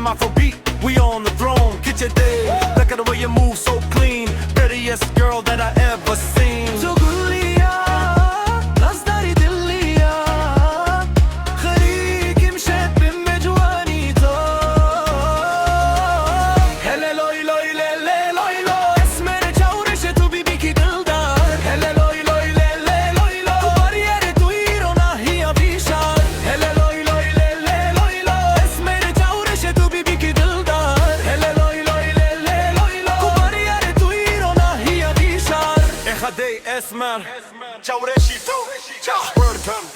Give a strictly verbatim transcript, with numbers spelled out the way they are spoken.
Afrobeat, we on the throne. Get your day. Look at the way you move, so clean. Prettiest girl that I ever seen. Tu gulliya, naz darî dilliya. Xerîkim şebim me ciwanî to. Hele loy loy le le loy lo. Esmer çawreşe tu bibîkî dildar. Hele loy loy le le loy lo. Bariyerê tu îro nahiya vî şar. Hele loy loy le le loy lo. Esmer çawreşe tu bibîkî dildar. Hele loy loy le le loy lo. Bariyerê tu îro nahiya vî şar. Exadê esmer. Çawreşî tu. Çah. Welcome.